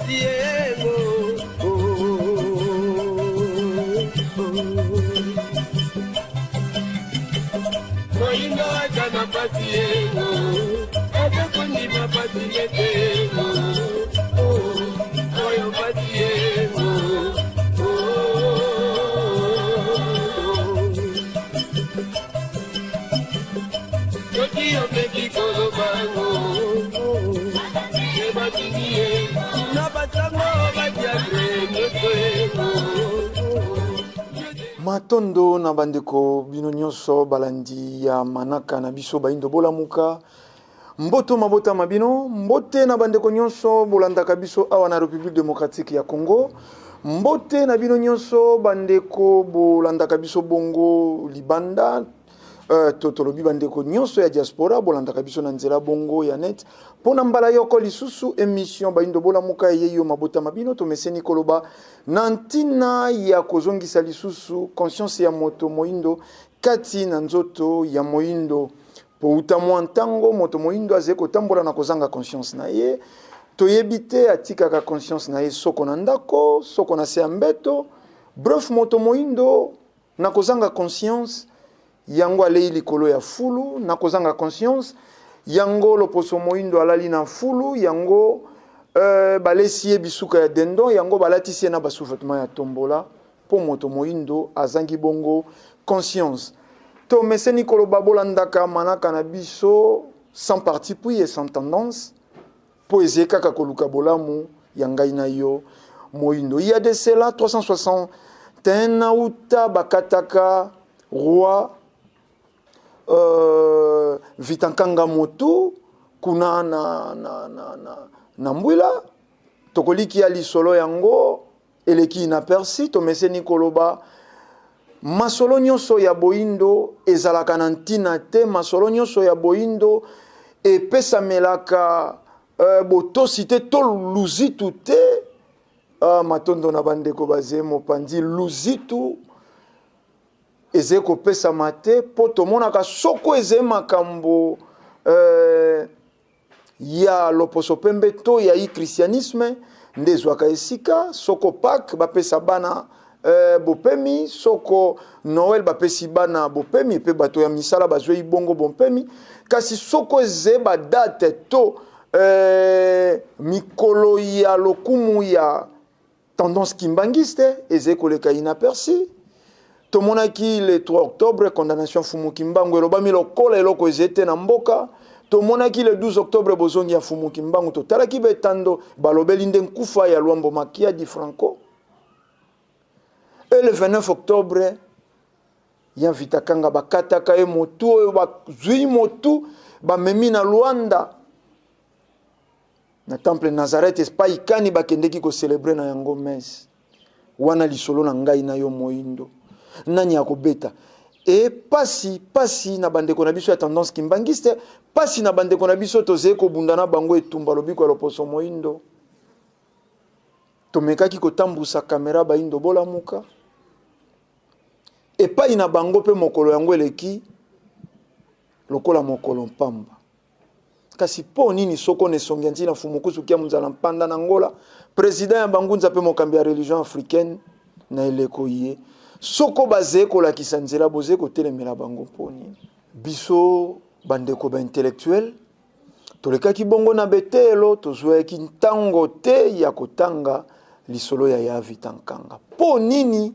pasi yengo Moyindo aza na pasi yengo aza kondima pasi nete yengo oyo pasi yengo Soki omeki koloba ngo ebatindi ye na basango badiatre nyonso yengo. Matondo na bandeko bino nyonso balandi ya manaka na biso bayindo bolamuka. Mboto mabota ma bino, mbote na bandeko nyonso bolandaka biso awa na Republique democratique ya Congo. Mbote na bino nyonso bandeko bolandaka biso bongo libanda to tolobi bandeko nyonso ya diaspora bolandaka biso na nzela bongo ya net mpo na mbala yoko lisusu emission bayindo bolamuka eyei yo mabota ma bino tomeseni koloba na ntina ya kozongisa lisusu conscience ya moto moyindo kati na nzoto ya moyindo mpo uta mwa ntango moto moyindo azali kotambola na kozanga conscience na ye toyebi te atikaka conscience na ye soko na ndako soko na se ya mbeto bref moto moyindo Na kozanga conscience, yango alei likolo ya fulu, na kozanga conscience, yango loposo moindo alali na fulu, yango euh, balesi ye bisuka ya dindon, yango balatisi ye na ba sous-vêtements ya tombola, mpo moto moindo azangi bongo conscience. Tomeseni koloba bolandaka manaka na biso sans parti pris et sans tendance. Mpo ezali kaka koluka bolamu ya ngai na yo moindo. Il y a de cela 361 uta bakataka roi euh, Vitankanga motu kuna na, na, na, na, na Mbwila. Tokolikia lisolo yango eleki na Persi. Tomeseni koloba masolo nyonso ya boindo ezalaka na ntina te, masolo nyonso ya boindo epesamelaka botosi te to luzitu te. Matondo na bandeko baze mopanzi luzitu eze kopesama te, mpo tomonaka soko eze makambo ya loposo pembe to ya i christianisme nde ezwaka esika. Soko Pâques bapesa bana bopemi, soko Noël bapesi bana bopemi, mpe bato ya misala bazwei bongo bompemi. Kasi soko eze ba date to mikolo ya lokumu ya tendance kimbanguiste ezali koleka inaperçu. Tomonaki le 3 octobre condamnation Mfumu Kimbangu elobami lokola eloko ezali te na mboka. Tomonaki le 12 octobre bozongi ya Mfumu Kimbangu, totalaki betando balobeli nde nkufa ya Luambo Makiadi Franco. Et le 29 octobre ya Vita Kanga bakataka ye motu, oyo bazwi motu bamemi na Luanda na temple Nazareth epai kani bakendeki kocelebre na yango messe. Wana lisolo na ngai na yo moindo, nani akobeta? E pasi pasi na bandeko na biso ya tendance kimbanguiste, pasi na bandeko na biso tozali kobunda na bango etumba lobiko ya loposo moindo. Tomekaki kotambusa kamera baindo bolamuka epai na bango, mpe mokolo yango eleki lokola mokolo mpamba. Kasi po nini soko na esongi ya ntina Mfumu Kusu Kia Munzala Mpanda na Angola, president ya bangunza pe mokambi ya religion africaine na eleko iye, soko bazee kolakisa nzela, bozee kotelemela bango mpo nini? Biso bandeko ba intellectuel tolekaki bongo na beteyelo, tozwaki ntango te ya kotanga lisolo ya ya Vita Nkanga. Po nini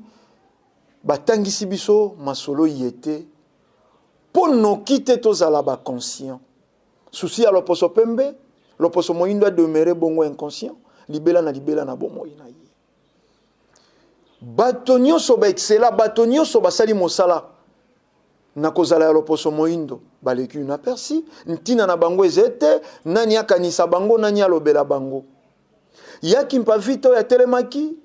batangisi biso masolo iye te? Mpo noki te tozala ba conscient. Souci ya loposo pembe, loposo moyindo a demeurer bongo inconscient libela na libela na bomoi na ye. Bato nyonso ba excella, bato nyonso basali mosala na kozala ya loposo moyindo baleki inaperçu. Ntina na bango eza ete nani akanisa bango, nani alobela bango. Ya Kimpa Vita oyo atelemaki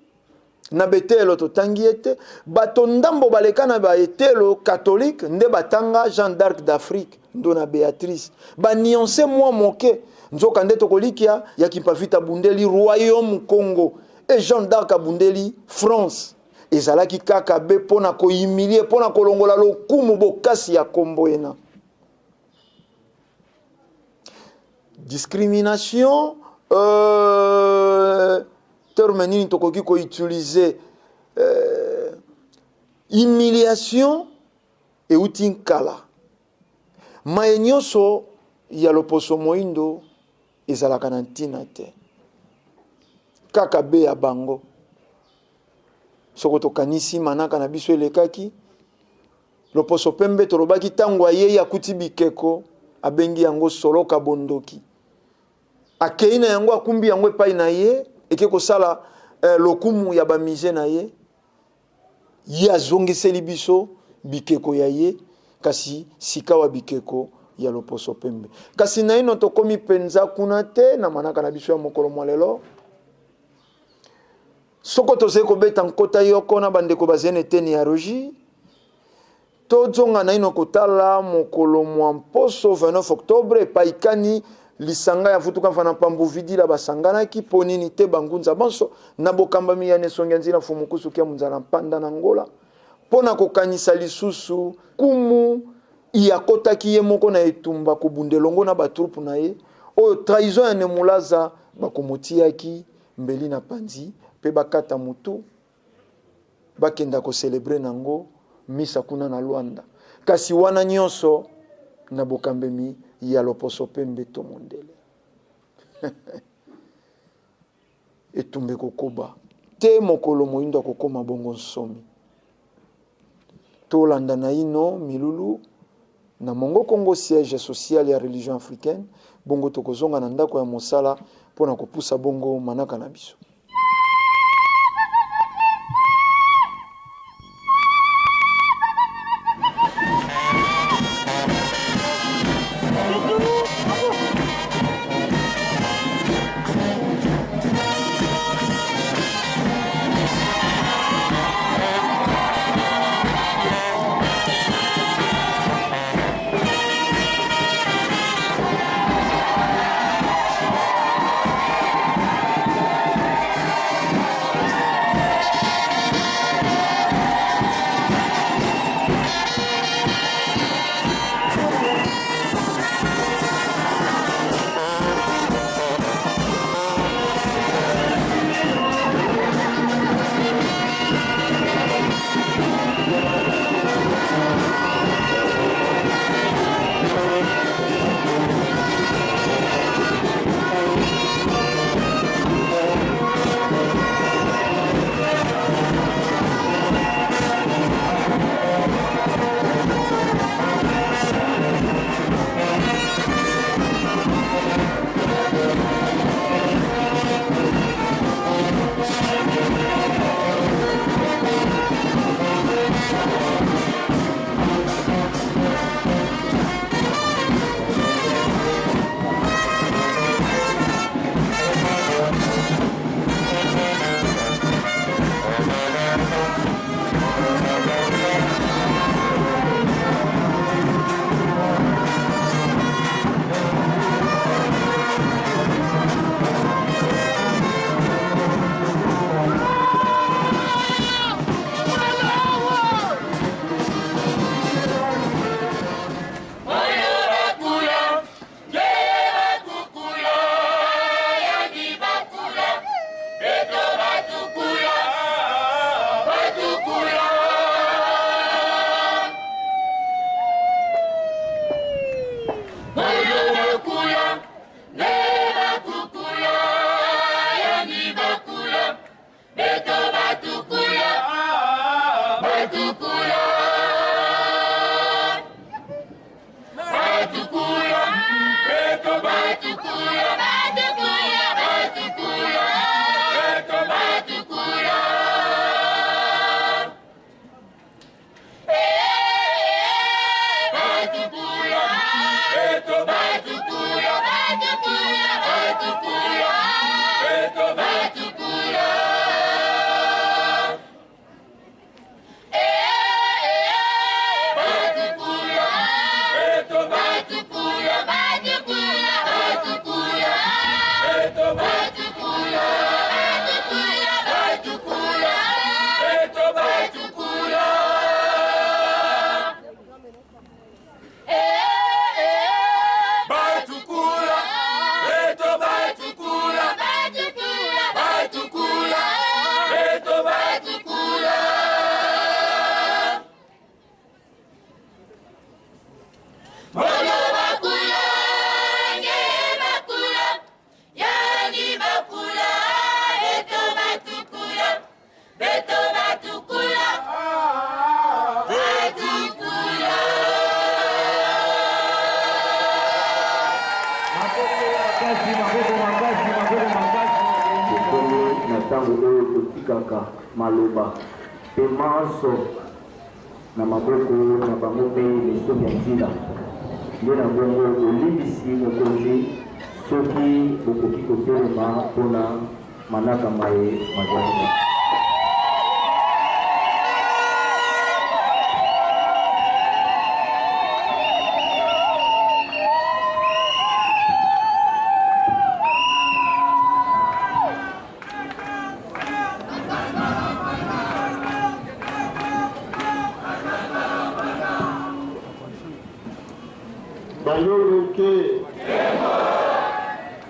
na beteyelo totangi ete bato ndambo baleka na baetelo catholique nde batanga Jeanne d'Arc d'Afrique ndo na Beatrice ba nuance mwa moke, nzoka nde tokolikia ya Kimpa Vita abundeli royaume Congo et Jeanne d'Arc abundeli France. Ezalaki kaka be mpo na kohumilie, mpo na kolongola lokumu bokasi ya kombo ena. Discrimination. terme nini tokoki koutilize humiliation euti nkala. Maye nyonso ya loposo moindo ezalaka na ntina te, kaka be ya bango. Soko tokanisi manaka na biso elekaki, loposo pembe tolobaki ntango ayei akuti bikeko, abengi yango soloka bondoki. Akei na yango, akumbi yango epai na ye, eke kosala lokumu ya ba musée na ye. Ye azongiseli biso bikeko ya ye, kasi sikawa bikeko ya loposo pembe. Kasi naino tokomi mpenza kuna te na manaka na biso ya mokolo mwa lelo. Soko tozali kobeta nkota yoko na bandeko bazali na eteni ya regie, tozonga naino kotala mokolo mwa mposo 29 octobre epai kani lisanga ya Vutuka Mfana Mpambu Vidila basanganaki mpo nini te bangunza banso na bokambami ya Nesongi ya Nzila Mfumu Kusu Kia Munzala Mpanda na Ngola mpo na kokanisa lisusu kumu iakotaki ye moko na etumba kobunda elongo na batroupe na ye oyo trahison ya Nemulaza bakomotiyaki mbeli na panzi mpe bakata mutu bakenda ko celebrer nango misa kuna na Luanda. Kasi wana nyonso na bokambemi ya loposo pembe to mondele. Etumba ekokoba te mokolo moindo akokoma bongo nsomi. Tolanda naino milulu na Mongo Kongo, siège social ya religion africaine, bongo tokozonga na ndako ya mosala mpo na kopusa bongo manaka na biso. ntango oyo totikaka maloba mpe manso na maboko na bango mpe lisomi ya nzila. Nde na bongo bolimbisi mokonzi soki bokoki kotelema mpo na manaka maye mazali. Balongo nke.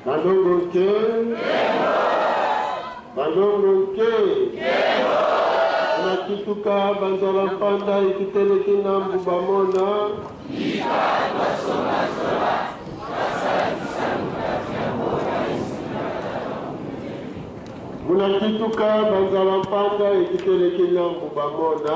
Balongo nke. Balongo nke. Nakituka banzala mpanda ekiteleki na mbuba mona. Munakituka banzala mpanda ekiteleki na mbuba mona.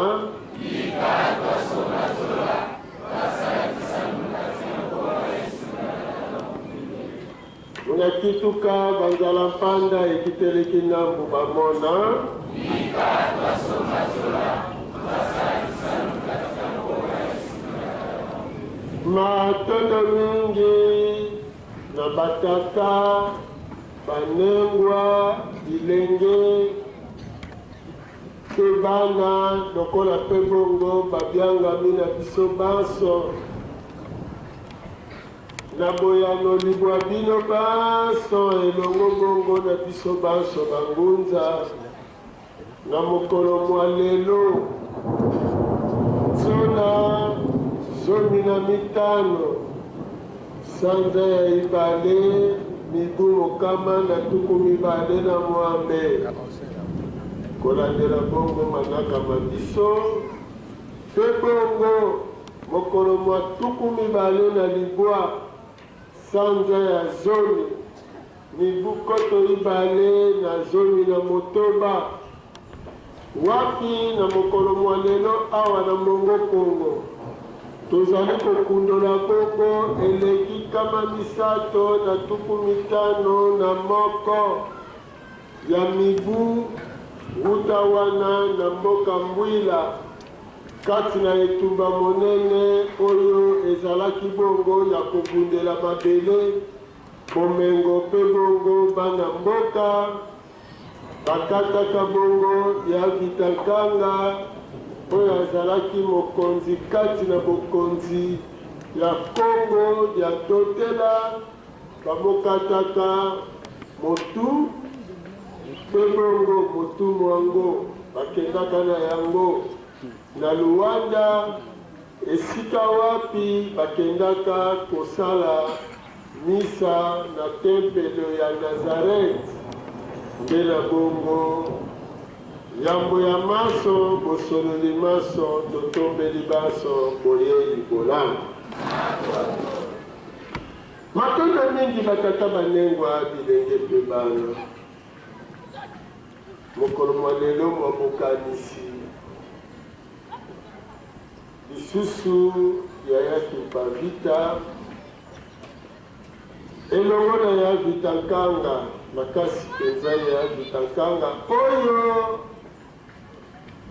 Munakituka banzala mpanda ekiteleki na mbuba mona. Matondo mingi na batata, banengwa, bilenge mpe bana lokola mpe bongo babyangami na biso banso na boyanoli bwa bino banso elongo bongo na biso banso bangunza na mokolo mwa lelo nzona 15 sanza ya ibale mibu 126 kolandela bongo manaka ma biso mpe bongo mokolo mwa 29 sanza ya 10 mibu 2016 wapi na mokolo mwa lelo awa na Mongo Kongo tozali kokundola bongo eleki 351 ya mibu wuta wana na mboka Mbwila kati na etumba monene oyo ezalaki bongo ya kobundela mabele, bomengo mpe bongo bana mboka. Bakataka bongo ya Vita Nkanga oyo azalaki mokonzi kati na bokonzi ya Kongo ya Totela, bamokataka motu mpe bongo motu mwango bakendaka na yango na Luanda esika wapi bakendaka kosala misa na tempelo ya Nazareth. Nde na bongo yambo ya maso bosololi maso totombeli baso boyei bolamu. Matondo mingi batata banengwa bilenge mpe bana. Mokolo mwa lelo mwa bokanisi lisusu yaya Kimpa Vita elongo na ya Vita Nkanga, makasi mpenza ya Vita Nkanga oyo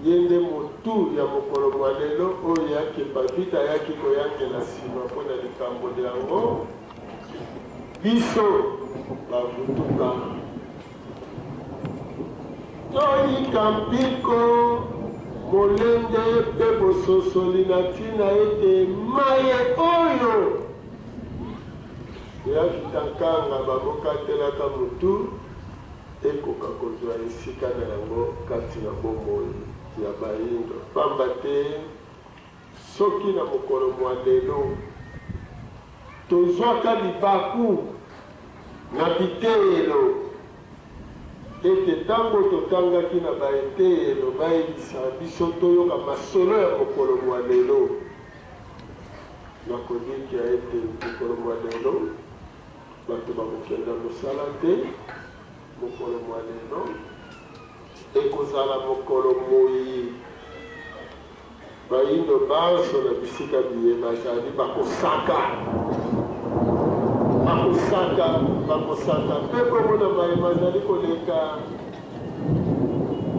ye nde motu ya mokolo mwa lelo oyo ya Kimpa Vita ayaki koyangela nsima mpo na likambo lyango biso bavutuka toyika mpiko molende mpe bososoli na ntina ete maye oyo ya Vita Nkanga bamokatelaka motu ekoka kozwa esika na yango kati na bomoi ya bayindo, pamba te soki na mokolo mwa lelo tozwaka libaku na biteyelo ete ntango totangaki na baeteyelo bayebisa biso toyoka masolo ya mokolo mwa lelo, nakolikia ete mokolo mwa lelo bato bakokenda mosala te. Mokolo mwa lelo ekozala mokolo moye bayindo banso na bisika biye bazali bakosaka bakosaka bakosaka mpe bongo na baye bazali koleka.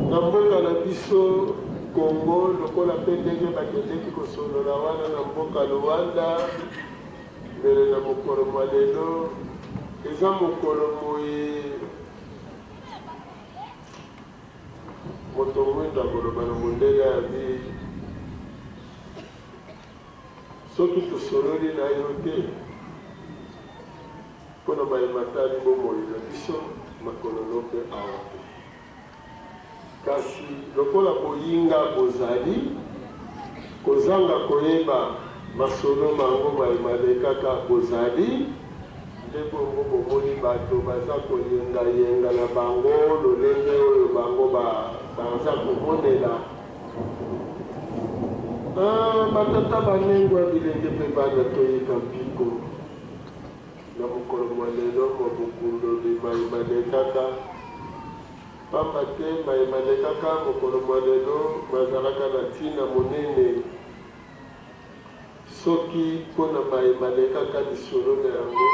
Na mboka na biso Congo, lokola mpe ndenge bakendeki kosolola wana na mboka Luanda, mbele na mokolo mwa lelo eza mokolo moye moto mwindo akoloba na mondele abi soki tosololi na yo te mpo na maye matali bomoi na biso makolo no mpe awa te. Kasi lokola boyinga bozali, kozanga koyeba masolo mango maye malekaka bozali, nde bongo bomoni bato baza koyenga-yenga na bango lolenge oyo bango baza komonela. Ah, batata banengwa, bilenge mpe bana, toyika mpiko na mokolo mwa lelo mwa bokundoli maye malekaka. Pamba te maye malekaka mokolo mwa lelo mazalaka na ntina monene soki mpo na maye malekaka lisolo na yango.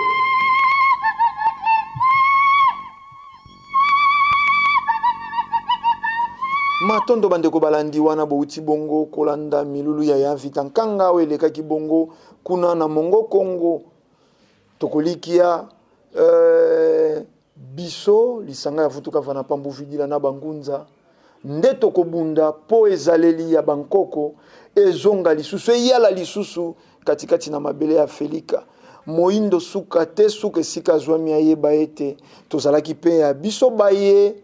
Matondo bandeko balandi wana bowuti bongo kolanda milulu ya ya Vita Nkanga oyo elekaki bongo kuna na Mongo Kongo. Tokolikia euh, Biso, lisanga ya Vutuka Vana Pambu Vidila na Bangunza, nde tokobunda mpo ezaleli ya bankoko ezonga lisusu, eyala lisusu katikati na mabele ya Afelika. Moindo suka te suka esika azwami ayeba ete tozalaki mpe ya biso baye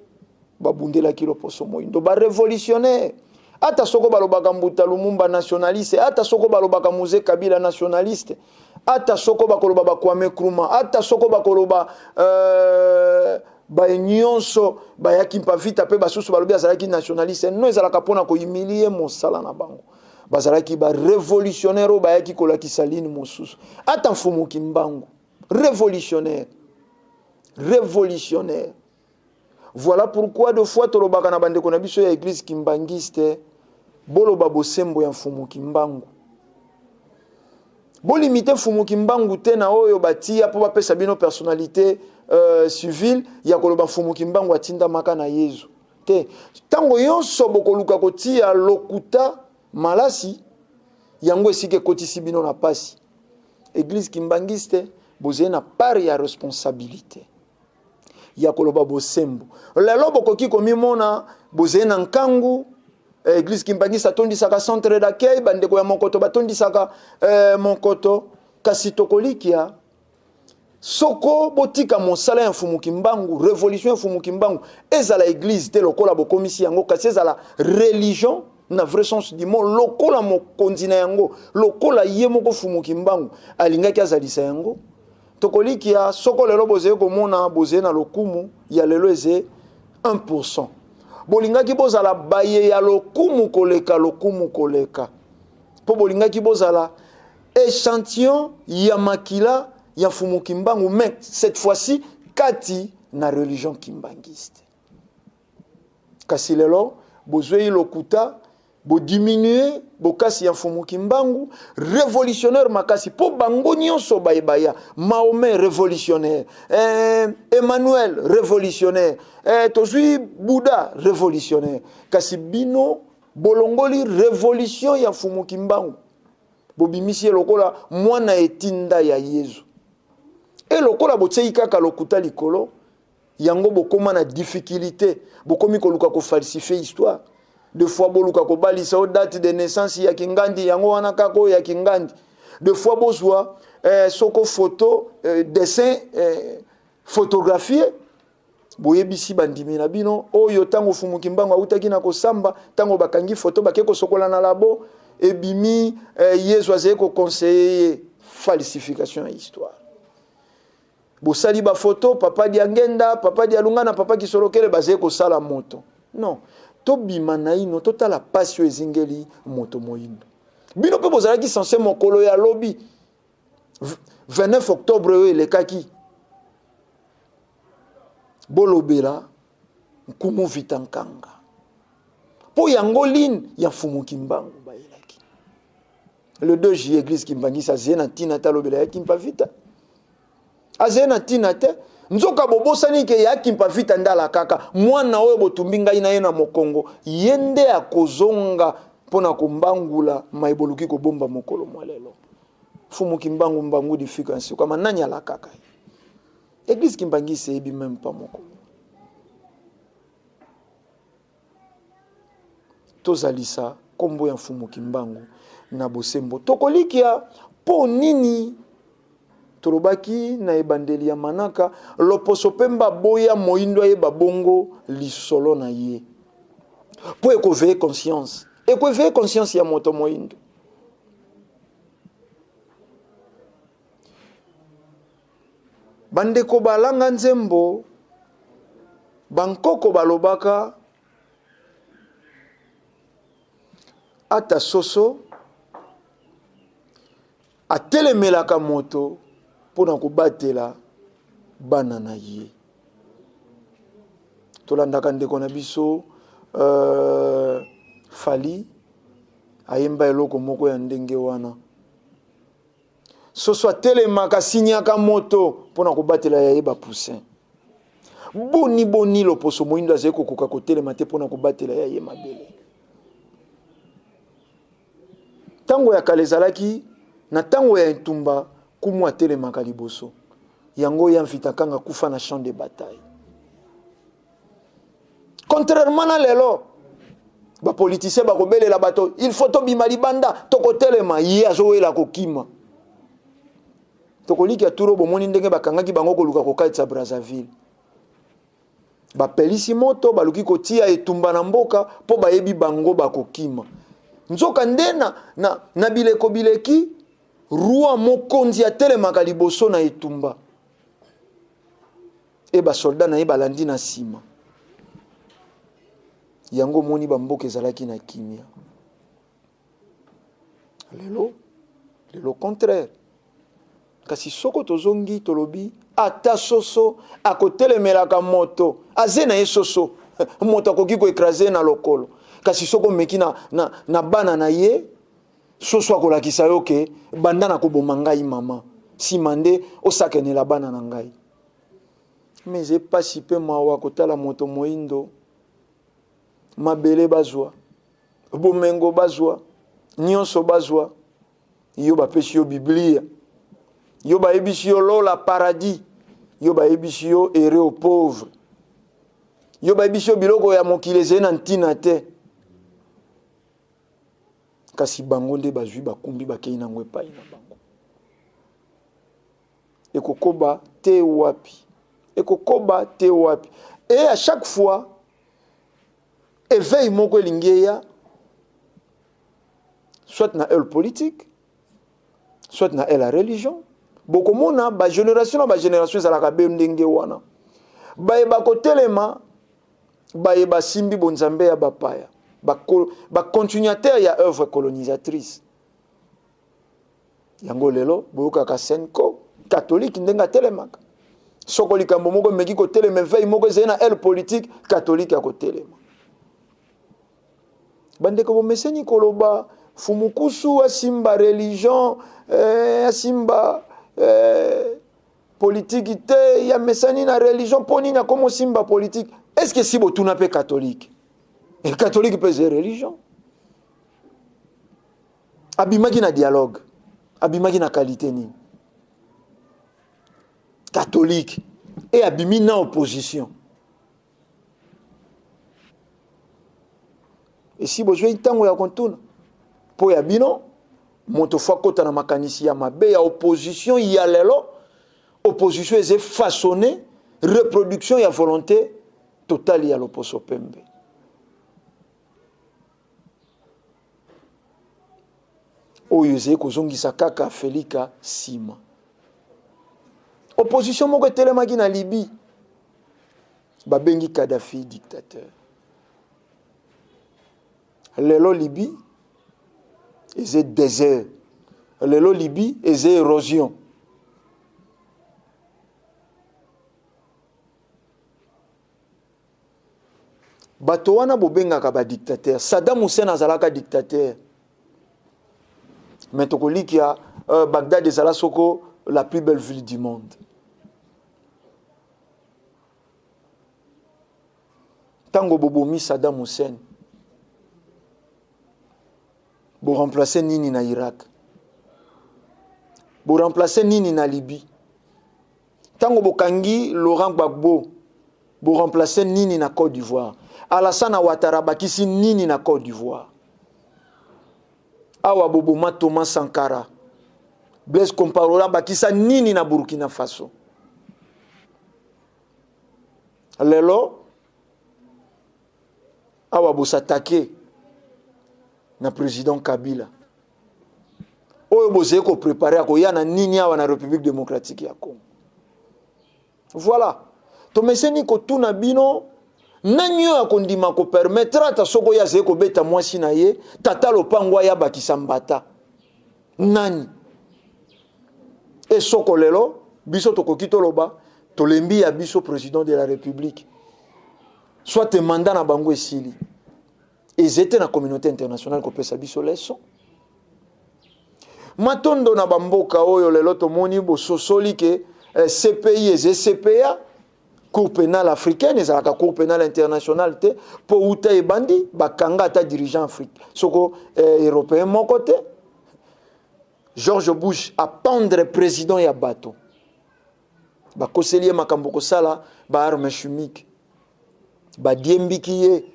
babundelaki loposo moindo, ba revolutionnaires. Ata soko balobaka Mbuta Lumumba nationaliste, ata soko balobaka Mzee Kabila nationaliste, ata soko bakoloba ba Kwame Nkrumah, ata soko bakoloba euh, baye nyonso bayaki mpa vita mpe basusu balobi azalaki nationaliste no, ezalaka mpona kohumilie mosala na bango. Bazalaki ba revolutionnaire oyo bayaki kolakisa ligne mosusu. Ata Mfumu Kimbangu revolutionnaire, revolutionnaire. Voilà pourquoi de fois tolobaka na bandeko na biso ya église kimbanguiste, boloba bosembo ya Mfumu Kimbangu. Bolimite Mfumu Kimbangu te na oyo batia mpo bapesa bino personnalité civile ya koloba Mfumu Kimbangu atindamaka na Yezu te. Ntango nyonso bokoluka kotia lokuta malasi yango esika ekotisi bino na pasi. Église kimbanguiste bozali na part ya responsabilité ya koloba bosembo. Lelo bokoki komimona bozali na nkangu, église kimbanguiste atondisaka centre d'accueil, bandeko ya Monkoto batondisaka Monkoto, kasi tokolikia soko botika mosala ya Mfumu Kimbangu, revolution ya Mfumu Kimbangu ezala église te lokola bokomisi yango, kasi ezala religion na vrai sens du mot, lokola mokonzi na yango, lokola ye moko Mfumu Kimbangu alingaki azalisa yango. Tokolikia soko lelo bozali komona bozali na lokumu ya lelo eze 1%. Bolingaki bozala baye ya lokumu koleka lokumu koleka, po bolingaki bozala échantillon ya makila ya Mfumu Kimbangu, mais cette fois-ci kati na religion kimbanguiste. Kasi lelo bozwei lokuta, bodiminue bokasi ya Mfumu Kimbangu révolutionnaire makasi, po bango nyonso baye baya Mahomet révolutionnaire, Emmanuel révolutionnaire, tozwi Bouddha révolutionnaire, kasi bino bolongoli révolution ya Mfumu Kimbangu, bobimisi ye lokola mwana etinda ya Yezu. E lokola botiei kaka lokuta likolo yango, bokoma na difficulté, bokomi koluka kofalsifie histoire. De fois boluka kobalisa o date de naissance ya Kingandi, yango wana kaka oyo ya Kingandi. De fois bozwa soko photo, dessin photographie, boyebisi bandimi na bino oyo ntango Mfumu Kimbangu awutaki na kosamba, ntango bakangi photo bake kosokola na labo, ebimi Yezu azali koconseiller ye. Falsification ya histoire. Bosali ba photo papa Diangenda, papa Dialungana, papa Kisolokele bazali kosala moto. Non, tobima naino totala pasi oyo ezingeli moto moyindo. Bino mpe bozalaki censé mokolo ya lobi 29 octobre oyo elekaki bolobela Nkumu Vita Nkanga, mpo yango ligne ya Mfumu Kimbangu bayelaki le 2 juillet. Église kimbanguiste azali na ntina te alobela ya Kimpa Vita, azali na ntina te. Nzoka bobosani ke ya Kimpa Vita nde alakaka mwana oyo botumbi ngai na ye na mokongo, ye nde akozonga mpo na kombangula mai boluki kobomba mokolo mwa lelo. Mfumu Kimbangu Mbangu difika nsuka ma nani alakaka ye? Eglise Kimbanguiste eyebi meme pas mokolo. Tozalisa kombo ya Mfumu Kimbangu na bosembo. Tokolikia po nini tolobaki na ebandeli ya manaka, loposo pembe aboya moindo ayeba bongo lisolo na ye. Po ekoveiller conscience. Ekoeveiller conscience ya moto moindo. Bandeko balanga nzembo, bankoko balobaka ata soso atelemelaka moto mpo na kobatela bana na ye. Tolandaka ndeko na biso euh, Fally ayemba eloko moko ya ndenge wana. Soso atelemaka, asignaka moto mpo na kobatela ya ye ba poussins. Boni boni loposo moindo azali kokoka kotelema te mpo na kobatela ya ye mabele? Ntango ya kala ezalaki na ntango ya etumba, kumu atelemaka liboso. Yango ya Mvita Kanga akufa na champ de bataille. Contrairement na lelo, ba politiciens bakobelela bato, il faut tobima libanda, tokotelema, ye azowela kokima. Tokolikia turo bomoni ndenge bakangaki bango koluka kokatisa Brazzaville. Bapelisi moto, baluki kotia etumba na mboka mpo bayebi bango bakokima. Nzoka nde na, na, na bileko bileki, roi mokonzi atelemaka liboso na etumba. E ba soldats na ye balandi na sima. Yango omoni ba mboka ezalaki na kimia. Lelo, lelo contraire. Kasi soko tozongi tolobi ata soso akotelemelaka moto aze na ye soso moto akoki koekraze na lokolo kasi soko omeki na, na, na bana na ye Soso akolakisa yo ke banda na koboma ngai mama, sima nde osakenela bana na ngai. Mais eza pasi pe mawa kotala moto moindo, mabele bazwa, bomengo bazwa, nionso bazwa, yo bapesi yo biblia, yo bayebisi yo lola paradis, yo bayebisi yo heureux au pauvre, yo bayebisi yo biloko ya mokili ezali na ntina te. Kasi bango nde bazwi bakumbi bakei nango epai na bango. Ekokoba te wapi? Ekokoba te wapi? Et à chaque fois, éveil moko elingi eya, soit na aile politique, soit na aile ya religion. Bokomona ba génération na ba génération ezalaka be ndenge wana. Baye bakotelema baye basimbi bonzambe ya bapaya, ba continuateur ya œuvre colonisatrice. Yango lelo boyokaka Cenco catholique ndenge atelemaka. Soko likambo moko emeki kotelema, éveil moko ezali na aile politique, catholique akotelema. Bandeko bomeseni koloba Fumukusu asimba religion, eh, asimba eh, politiki te, ya mesani na religion, mpo nini akomi osimba politiki? Est ce que si botuna mpe catholique? E catholique mpe eza religion. Abimaki na dialogue, abimaki na qualité nini? Catholique e abimi na opposition. Esi bozwi ntango ya kontuna mpo ya bino moto fo akota na makanisi ya mabe ya opposition ya lelo. Opposition eza façonne reproduction ya volonté totale ya loposo pembe. Oyo ezali kozongisa kaka Felika nsima. Opposition moko etelemaki na Libye, babengi Kadhafi dictateur. Lelo Libye eza désert, lelo Libye eza érosion. Bato wana bobengaka ba dictateur. Saddam Hussein azalaka dictateur. Mais tokolikia euh, Bagdad ezala soko la plus belle ville du monde. Ntango bobomi Saddam Hussein, bo remplacer nini na Irak? Bo remplacer nini na Libye? Ntango bokangi Laurent Gbagbo, bo remplacer nini na Côte d'Ivoire? Alassane Ouattara abakisi nini na Côte d'Ivoire? Awa boboma Thomas Sankara, Blaise Compaoré abakisa nini na Burkina Faso? Lelo awa bosatake na président Kabila oyo bozali koprepare akoya na nini awa na République démocratique ya Congo? Voilà, tomeseni kotuna bino nani oyo akondima kopermettre ata soki oyo azali kobeta mwasi na ye tata lopango aya bakisa mbata nani? Esoko lelo biso tokoki toloba tolembi ya biso président de la République, soit mandat na bango esili, ezete na communauté internationale kopesa biso leçon. Matondo na bamboka oyo lelo tomoni bososoli ke CPI eze CPA, Cour pénale africaine, ezalaka Cour pénale internationale te, mpo uta ebandi bakanga ata dirigeant afrique soko européen moko te. George Bush apendre président ya bato, bakoseli ye makambo kosala baarme chimique, badiembiki ye.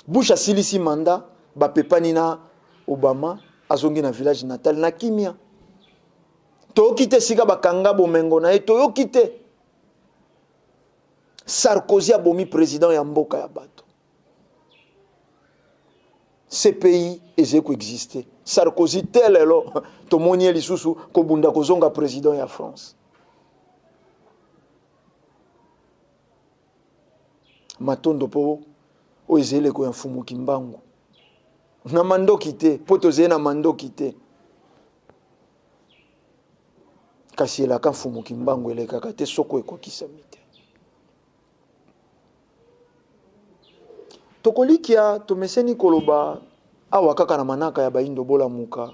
Bush asilisi mandat, bapepani na Obama, azongi na village natal na kimia. Toyoki te esika bakanga bomengo na ye, toyoki te. Sarkozy abomi président ya mboka ya bato, CPI ezali koexiste. Sarkozy te lelo tomoni ye lisusu kobunda kozonga président ya France. Matondo mpo oyo ezali eleko ya Mfumu Kimbangu na mandoki te, mpo tozali na mandoki te, kasi elaka Mfumu Kimbangu elekaka te soko ekokisami te. Tokolikia tomeseni koloba awa kaka na manaka ya Bayindo bolamuka,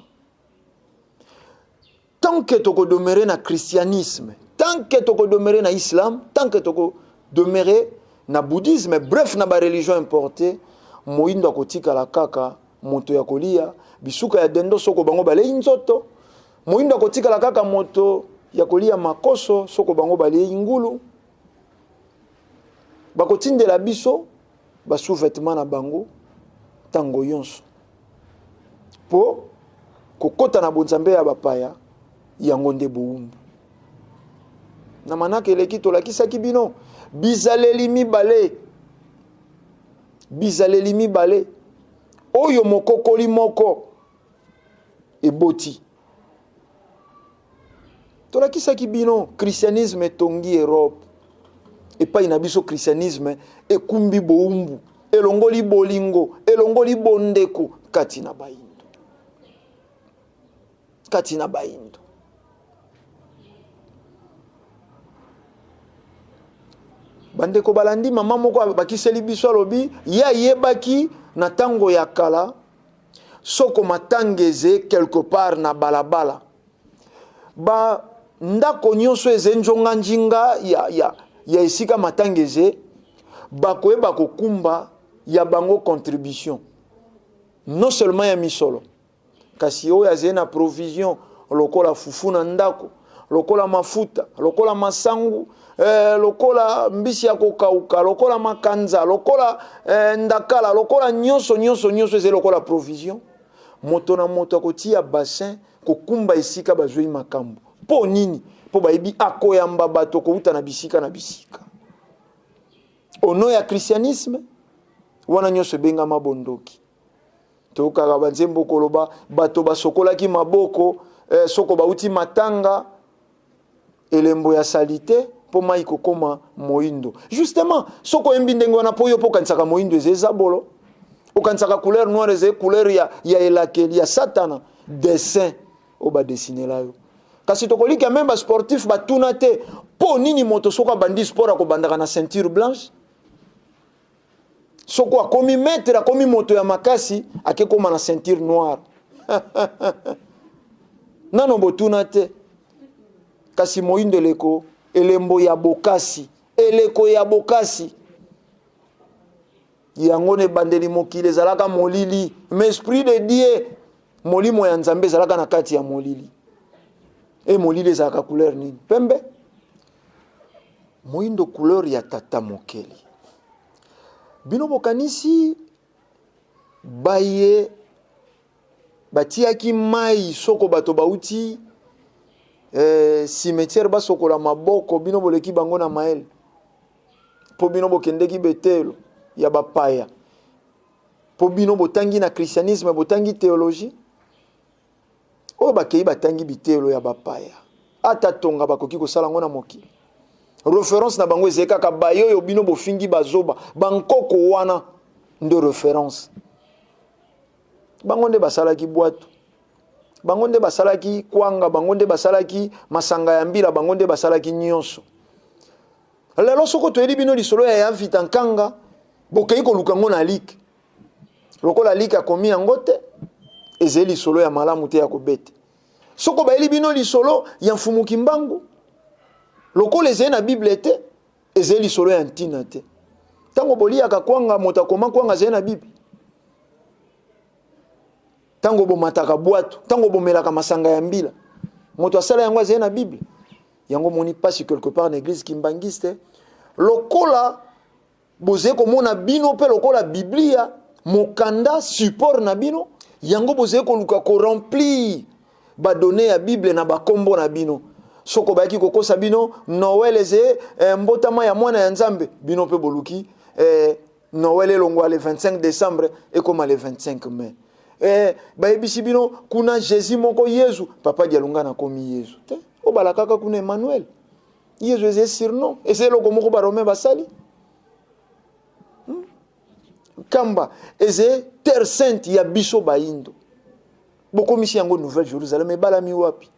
tant que tokodemere na christianisme, tant que tokodemere na islam, tant que tokodemere na bouddhisme, bref na bareligion importée, moyindo akotikala kaka moto ya kolia bisuka ya dendo soko bango balei nzoto. Moyindo akotikala kaka moto ya kolia makoso soko bango balei ngulu. Bakotindela biso ba sous-vêtements na bango tango yonso po kokota na bonzambe ya bapaya, yango nde bowumbu. Na manaka eleki tolakisaki bino bizaleli mibale, bizaleli mibale oyo mokokoli moko eboti. Tolakisaki bino christianisme etongi Europe, epai na biso christianisme ekumbi bowumbu, elongoli bolingo, elongoli bondeko kati na bayindo, kati na bayindo. Bandeko balandi, mama moko abakiseli biso, alobi ye ayebaki na ntango ya kala soko matanga eze quelque part na balabala, ba ndako nyonso eze njonga njinga ya esika matanga eze, bakoyeba kokumba ya bango contribution non seulement ya misolo, kasi oyo azali na provision lokola fufu na ndako, lokola mafuta, lokola masangu, lokola mbisi ya kokauka, lokola makanza, lokola ndakala, lokola nyonso nyonso nyonso ezali lokola provision. Moto na moto akotia bassin kokumba esika bazwi makambo. Mpo nini? Mpo bayebi akoyamba bato kouta na bisika na bisika. Au nom ya christianisme wana nyonso ebengama bondoki. Tokaka banzembo koloba bato basokolaki maboko soko bauti matanga, elembo ya salite mpo mai kokoma moyindo. Justement soko oyembi ndenge wana, mpo yo mpo okanisaka moyindo eza ezabolo, okanisaka couleur noire eza couleur ya elakeli ya satana, dessin oyo badesinela yo. Kasi tokolika meme basportif batuna te mpo nini moto soko abandi sport akobandaka na ceinture blanche, soko akomi maître, akomi moto ya makasi, akekoma na ceinture noire. Nano botuna te. Kasi moyindo eleko elembo ya bokasi, eleko ya bokasi. Yango na ebandeli mokili ezalaka molili, mais esprit de Dieu, molimo ya Nzambe ezalaka na kati ya molili. E molili ezalaka couleur nini? Pembe, moindo, couleur ya tata mokeli. Bino bokanisi baye batiaki mai soko bato bauti eh, cimetière basokola maboko, bino boleki bango na mayele mpo bino bokendeki betelo ya bapaya, mpo bino botangi na christianisme, botangi theologie. Oyo bakei batangi biteyelo ya bapaya, ata tonga bakoki kosala yango na mokili. Reference na bango ezali kaka baye oyo bino bofingi bazoba, bankoko wana nde reference. Bango nde basalaki bwatu, bango nde basalaki kwanga, bango nde basalaki masanga ya mbila, bango nde basalaki nyonso. Lelo soko toyeli bino lisolo ya Yavita Nkanga, bokei koluka yango na like. Lokola like akomi yango te, ezali lisolo ya malamu te ya kobeta. Soko bayeli bino lisolo ya Mfumu Kimbangu, lokola ezali na Bible te, ezali lisolo ya ntina te. Ntango boliyaka kwanga, moto akoma kwanga azali na Bible. Ntango bomataka bwato, ntango bomelaka masanga ya mbila, moto asala yango azali na Bible. Yango moni pasi quelque part na église kimbanguiste, lokola bozali komona bino mpe lokola Biblia mokanda support na bino, yango bozali koluka koremplir badonne ya Bible na bakombo na bino. Soko bayaki kokosa bino Noël eze eh, mbotama ya mwana ya Nzambe, bino mpe boluki eh, Noël elongwa le 25 décembre ekoma le 25 mai. Eh, bayebisi bino kuna Jésus moko Yezu, papa Dialunga nakomi Yezu te, obalakaka kuna Emmanuel. Yezu eze surnom, eze eloko moko ba Romain basali. Kamba eze terre sainte ya biso bayindo. Bokomisi yango Nouvelle Jérusalem, ebalami wapi?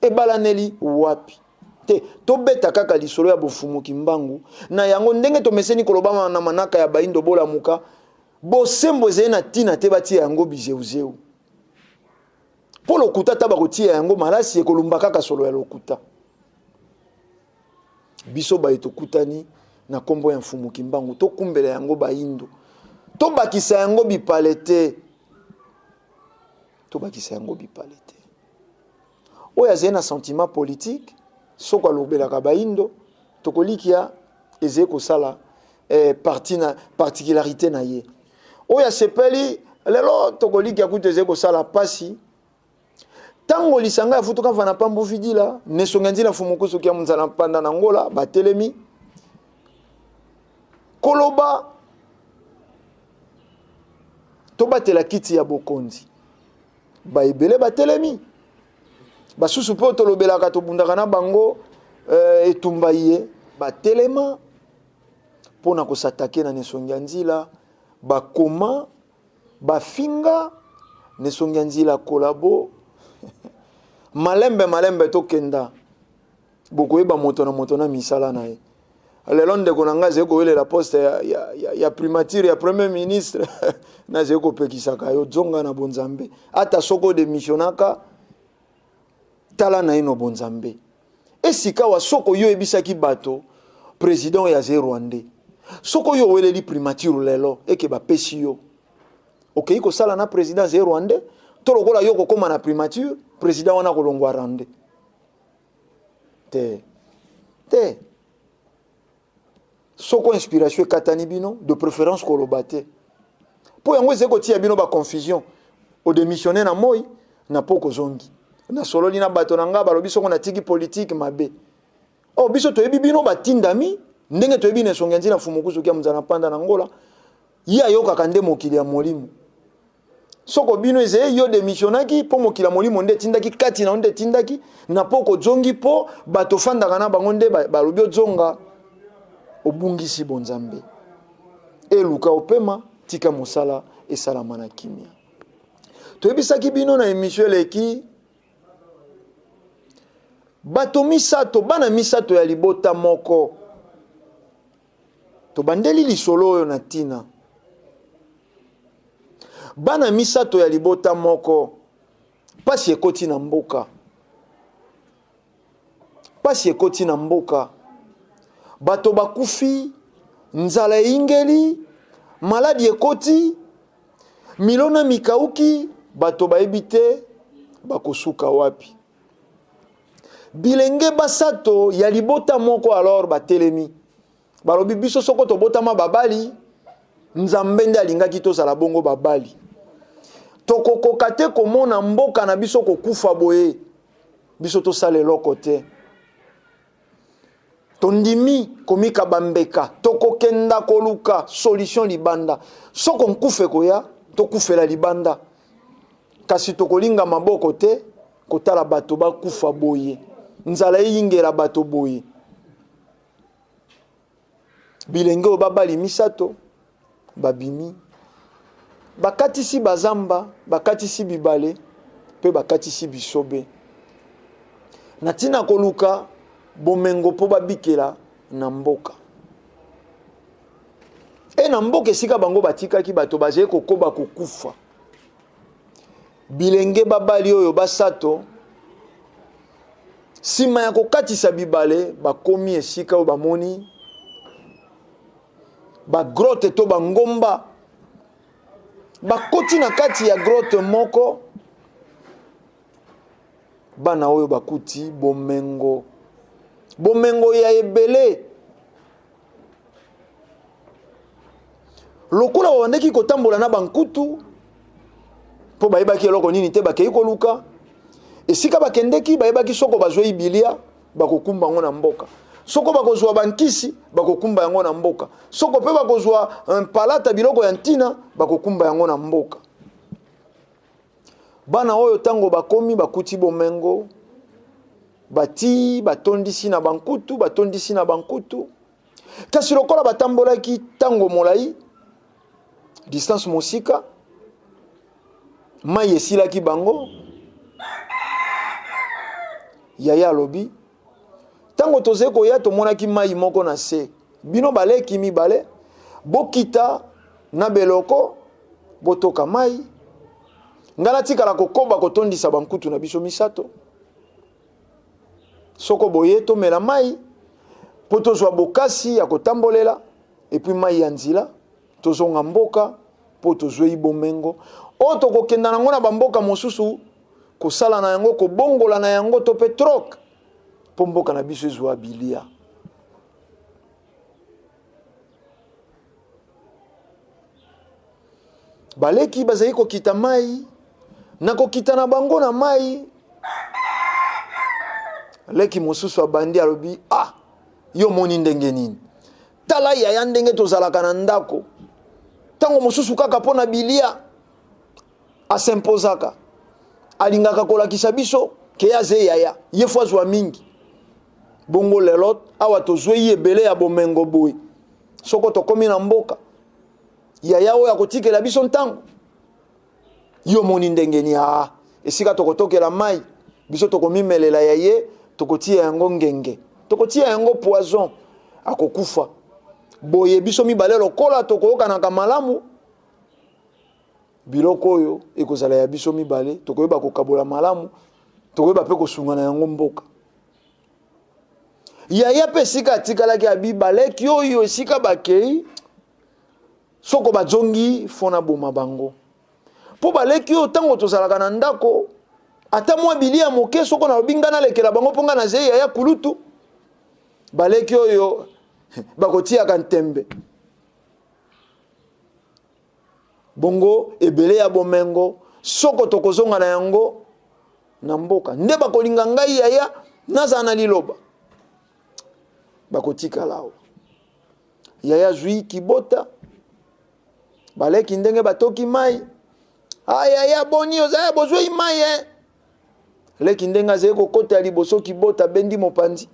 Ebalaneli wapi? Te, tobeta kaka lisolo ya bofumu Kimbangu na yango ndenge tomeseni koloba na manaka ya bayindo bolamuka, bosembo ezali na tina te batia yango bizeuzeu. Po lokuta ata bakotia yango malasi ekolumba kaka solo ya lokuta. Biso baye tokutani na kombo ya Mfumu Kimbangu, tokumbela yango bayindo. Tobakisa yango bipale te. Tobakisa yango bipale te. Oyo azali na sentiment politique, soko alobelaka bayindo, tokolikia ezali kosala eh, parti na particularité na ye. Oyo asepeli lelo tokolikia kutu ezali kosala pasi. Tango lisanga ya futuka mvana pambu vidila nesonga nzila mfumu kusuki ya munzala mpanda na Ngola batelemi koloba tobatela kiti ya bokonzi. Baebele batelemi, basusu mpe tolobelaka tobundaka na bango eh, etumba ye batelema mpo na kosatake na nesongi ya nzila, bakoma bafinga nesongi ya nzila kolabo malembe malembe tokenda bokoyeba moto na moto na misala na ye. Lelo ndeko na ngai azali kowelela poste ya, ya, ya, ya primature ya premier ministre nazali kopekisaka yo zonga na bonzambe, ata soko odemisionaka tala naino bonzambe. Esikawa soko yo oyebisaki bato président oyo azali rwandais, soko yo oweleli primature lelo eke bapesi yo okei kosala na président azali rwandais, to lokola yo kokóma na primature président wana kolongwa rwandais te te. Soko inspiration ekatani bino, de préférence koloba te, mpo yango ezali kotia bino ba confusion. Odémissionne na moi na poko zongi nasololi na bato na nga balobi soko natiki politique mabe. Oh, biso toyebi bino batindami ndenge toyebi na esongi ya nzila Mfumu Kusuki ya Munzala Mpanda na Ngola, ye ayokaka nde mokili ya molimo. Soko bino ezeye yo démissionnaki mpo mokili ya molimo nde etindaki kati na yo nde etindaki na poko ozongi mpo bato ofandaka na bango nde balobi ozonga, obungisi bonzambe. Eluka opema, tika mosala esalama na kimia. Toyebisaki bino na émission eleki bato misato, bana misato ya libota moko. Tobandeli lisolo oyo na ntina bana misato ya libota moko, pasi ekoti na mboka, pasi ekoti na mboka, bato bakufi, nzala eyingeli, Maladi ekoti, milona mikauki, bato bayebi te bakosuka wapi. Bilenge basato ya libota moko alors batelemi, balobi biso soko tobotama babali, Nzambe nde alingaki tozala bongo babali. Tokokoka te komona mboka na biso kokufa boye, biso tosala eloko te. Tondimi komikaba mbeka, tokokenda koluka solution libanda. Soko nkufa ekoya, tokufela libanda. Kasi tokolinga maboko te kotala bato bakufa boye, nzala eyingela bato boye. Bilenge oyo babali misato babimi, bakatisi bazamba, bakatisi bibale mpe bakatisi bisobe na ntina koluka bomengo mpo babikela na mboka. E na mboka esika bango batikaki bato bazali kokoba kokufa. Bilenge babali oyo basato, nsima ya kokatisa bibale, bakomi esika oyo bamoni bagrotte to bangomba. Bakoti na kati ya grotte moko, bana oyo bakuti bomengo, bomengo ya ebele. Lokola babandaki kotambola na bankutu mpo bayebaki eloko nini te bakei koluka esika bakendeki, bayebaki soko bazwei bilia bakokumba yango na mboka, soko bakozwa bankisi bakokumba yango na mboka, soko mpe bakozwa eh, palata biloko ya ntina bakokumba yango na mboka. Bana oyo ntango bakomi bakuti bomengo, batii batondisi na bankutu, batondisi na bankutu. Kasi lokola batambolaki ntango molai, distance mosika, mai esilaki bango. Yaya alobi, ntango tozali koya tomonaki mai moko na se, bino baleki mibale bokita na beloko botoka mai, ngai natikala kokoba kotondisa bankutu na biso misato. Soko boye tomela mai mpo tozwa bokasi ya kotambolela, epui mai ya nzila tozonga mboka mpo tozwei bomengo oyo tokokenda nango na bamboka mosusu kosala na yango, kobongola na yango to mpe troc mpo mboka na biso ezwa bilia. Baleki bazali kokita mai, na kokita na bango na mai, leki mosusu abandi alobi, ah, yo omoni ndenge nini? Tala yaya ndenge tozalaka na ndako, ntango mosusu kaka mpo na bilia asimpozaka, alingaka kolakisa biso ke aze yaya, ye fo azwa mingi. Bongo lelo awa tozwei ebele ya bomengo boye, soko tokomi na mboka, yaya oyo akotikela biso ntango? Yo omoni ndenge nini? Ah, esika tokotokela mai, biso tokomimelela ya ye, tokotia yango ngenge, tokotia yango poison, akokufa. Boye biso mibale lokola tokoyokanaka malamu, biloko oyo ekozala ya biso mibale, tokoyeba kokabola malamu, tokoyeba mpe kosunga na yango mboka. Yaya mpe esika atikalaki abi baleki oyo esika bakei, soko bazongi fo naboma bango, mpo baleki oyo ntango tozalaka na ndako ata mwa bilia moke, soko nalobi ngai nalekela bango mpo ngai nazei yaya kulutu, baleki oyo bakotiaka ntembe. Bongo ebele ya bomengo soko tokozonga na yango na mboka, nde bakolinga ngai yaya nazala na liloba, bakotikala awa. Yaya azwi kibota, baleki ndenge batoki mai, ayaya boni ozaya bozwi mai eh. Leki ndenge azali kokota ya liboso kibota abendi mopanzi,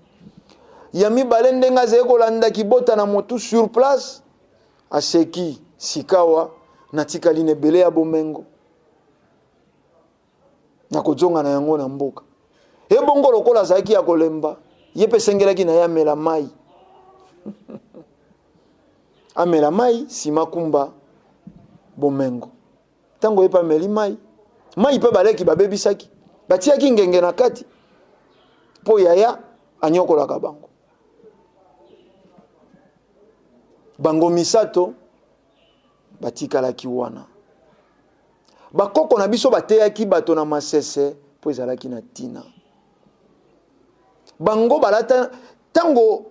ya mibale ndenge azali kolanda kibota na motu sur place, aseki sikawa natikali na ebele ya bomengo, nakozonga na yango na mboka. Ebongo lokola azalaki ya kolemba, ye mpe esengelaki na ye amela mai amela mai nsima kumba bomengo. Ntango ye mpe ameli mai, mai mpe baleki babebisaki, batiaki ngenge na kati mpo yaya anyokolaka bango. Bango misato. Batikalaki wana. Bakoko na biso bateyaki bato na masese mpo ezalaki na ntina. Bango balata ntango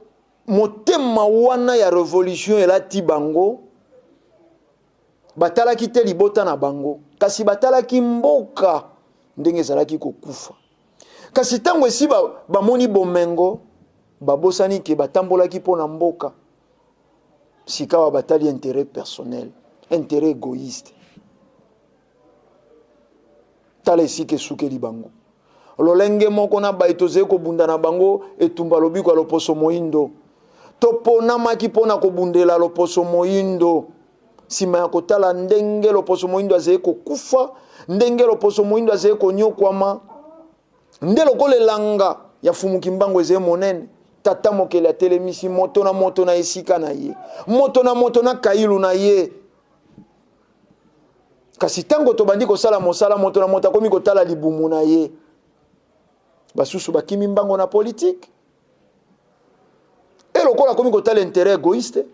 motema wana ya revolution elati bango, batalaki te libota na bango, kasi batalaki mboka ndenge ezalaki kokufa. Kasi ntango esi bamoni bomengo, babosani ke batambolaki mpo na mboka. Sikawa batali interet personnel, interet egoïste. Tala esika esukeli bango. Lolenge moko na baye tozali kobunda na bango etumba lobiko ya loposo moindo. Toponamaki mpo na kobundela loposo moindo. Nsima ya kotala ndenge loposo moindo azali kokufa, ndenge loposo moindo azali konyokwama, Nde lokola elanga ya Fumu Kimbangu ezali monene, Tata Mokeli atelemisi moto na moto na esika na ye, moto na moto na kailu na ye. Kasi ntango tobandi kosala mosala, moto na moto akomi kotala libumu na ye. Basusu bakimi mbango na politike. E lokola akomi kotala intérêt égoïste,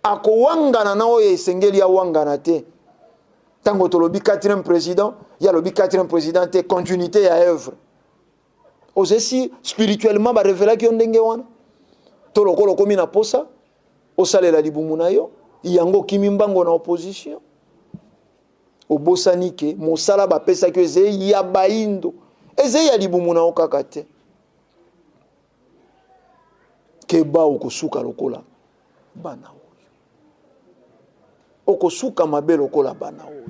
akowangana na oyo esengeli awangana te. Ntango tolobi quatrième président, ye alobi quatrième président te, continuité ya œuvre. Ozesi spirituellement ba revelaki yo ndenge wana? To lokola okomi na posa osalela libumu na yo, yango okimi mbango na opposition. Obosani ke mosala bapesaki yo ezali ya bayindo, ezali ya libumu na yo kaka te. Keba, okosuka lokola bana oyo, okosuka mabe lokola bana oyo.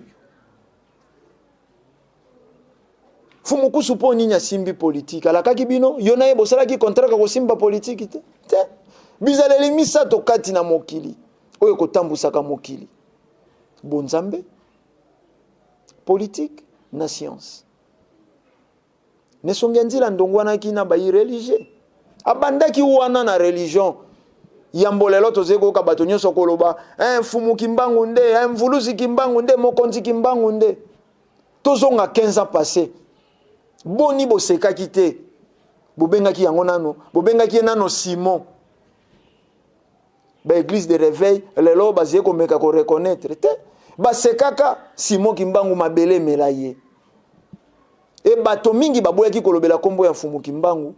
Fumukusu mpo nini asimbi politiki? Alakaki bino, yo na ye bosalaki contrat ya kosimba politiki te te. Bizaleli misato kati na mokili oyo ekotambusaka mokili: bonzambe, politike na science. Nesongi ya nzila ndongwanaki na bayi religieux. Abandaki wana na religion. Yambo lelo tozali koyoka bato nyonso koloba eh, Mfumu Kimbangu nde eh, Mvuluzi Kimbangu nde mokonzi Kimbangu nde. Tozonga 15 ans passé. Boni bosekaki te. Bobengaki yango nano, bobengaki ye nano Simon. Ba église de réveil lelo bazali komeka ko reconnaître te. Basekaka Simon Kimbangu mabele emela ye. E bato mingi baboyaki kolobela kombo ya Mfumu Kimbangu,